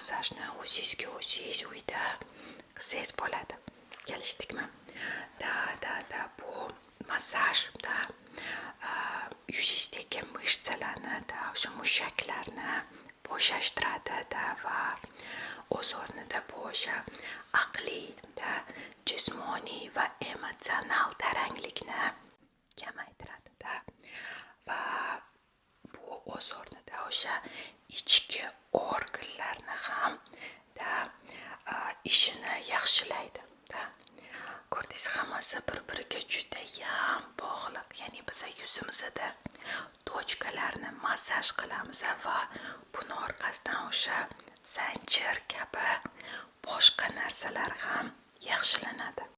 Massajni o'zingizga o'zingiz uyda qilsangiz bo'ladi, kelishdikmi? Да, bu massaj, да, yuzingizdagi мышца larni, да, o'sha mushaklarni bo'shashtiradi, да, va o'z o'rnida bu o'sha aqliy, да, jismoniy va emotsional taranglikni kamaytiradi, да, va bu o'z o'rnida o'sha ichki organlarni ham, да, ishini yaxshilaydi, да. Ko'rdingiz, hammasi bir biriga judayam bog'liq. Ya'ni biza yuzimizda точка larni massaj qilamiz va buni orqasidan o'sha zanjir kabi boshqa narsalar ham yaxshilanadi.